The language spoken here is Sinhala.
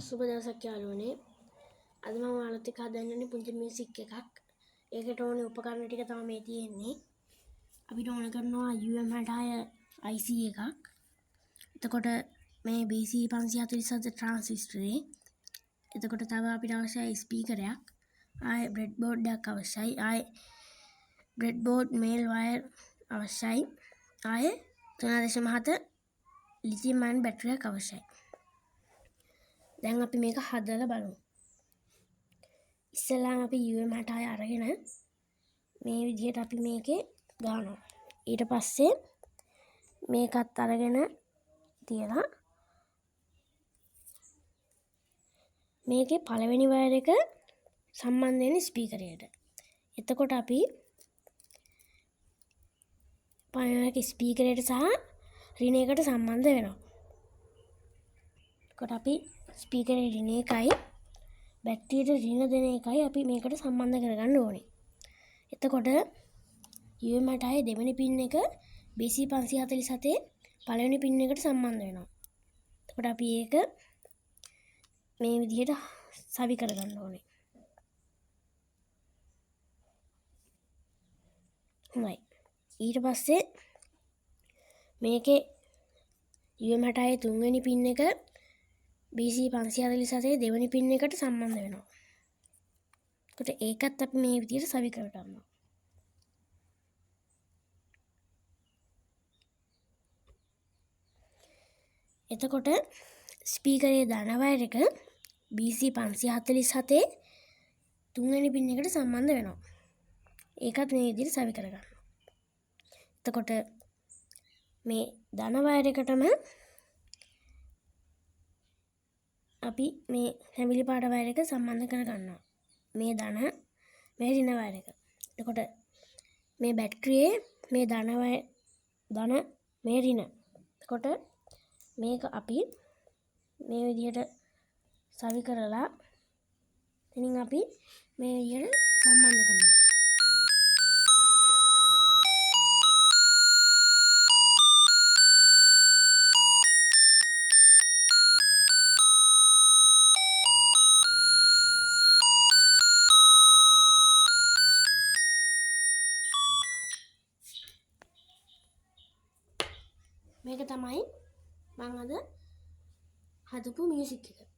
සුබ දවසක් යාළුවනේ. අද මම ඔයාලත් එක්ක හදන්න යන්නේ පුංචි මියුසික් එකක්. ඒකට ඕනේ උපකරණ ටික තමයි මේ තියෙන්නේ. අපිට ඕන කරනවා UM66 IC එකක්. එතකොට මේ BC547 ට්‍රාන්සිස්ටරේ. එතකොට තව අපිට අවශ්‍යයි ස්පීකරයක්. ආයේ බ්‍රෙඩ්බෝඩ් එකක් අවශ්‍යයි. ආයේ බ්‍රෙඩ්බෝඩ් මේල් වයර් අවශ්‍යයි. ආයේ 3.7 ලිතියම් අයන් බැටරියක් අවශ්‍යයි. දැන් අපි මේක හදලා බලමු. ඉස්සෙල්ලාම අපි UM66 අරගෙන මේ විදිහට අපි මේකේ ගන්නවා. ඊට පස්සේ මේකත් අරගෙන තියලා මේකේ පළවෙනි වයර් එක සම්බන්ධ වෙන්නේ ස්පීකරයට. එතකොට අපි පළවෙනි එක ස්පීකරයට සහ රින එකට සම්බන්ධ වෙනවා. එතකොට අපි ස්පීකරේ රින එකයි බැටරියට රින දෙන එකයි අපි මේකට සම්බන්ධ කරගන්න ඕනේ. එතකොට UM66 දෙවෙනි පින් එක BC547 පළවෙනි පින් එකට සම්බන්ධ වෙනවා. එතකොට අපි ඒක මේ විදිහට සවි කරගන්න ඕනේ. හොඳයි. ඊට පස්සේ මේකේ UM66 තුන්වෙනි පින් එක BC547 දෙවෙනි පින් එකට සම්බන්ධ වෙනවා. එතකොට ඒකත් අපි මේ විදිහට සවි කරගන්නවා. එතකොට ස්පීකරේ ධන වයර් එක BC547 තුන්වෙනි පින් එකට සම්බන්ධ වෙනවා. ඒකත් මේ විදිහට සවි කරගන්නවා. එතකොට මේ ධන වයර් එකටම අපි මේ තැඹිලි පාට වයර් එක සම්බන්ධ කරගන්නවා. මේ ධන මේ ඍණ වයර් එක. එතකොට මේ බැටරියේ මේ ධන වයර් ධන මේ ඍණ. එතකොට මේක අපි මේ විදිහට සවි කරලා ඉතින් අපි මේ විදිහට සම්බන්ධ කරනවා. මේක තමයි මං අද හදපු මියුසික් එක.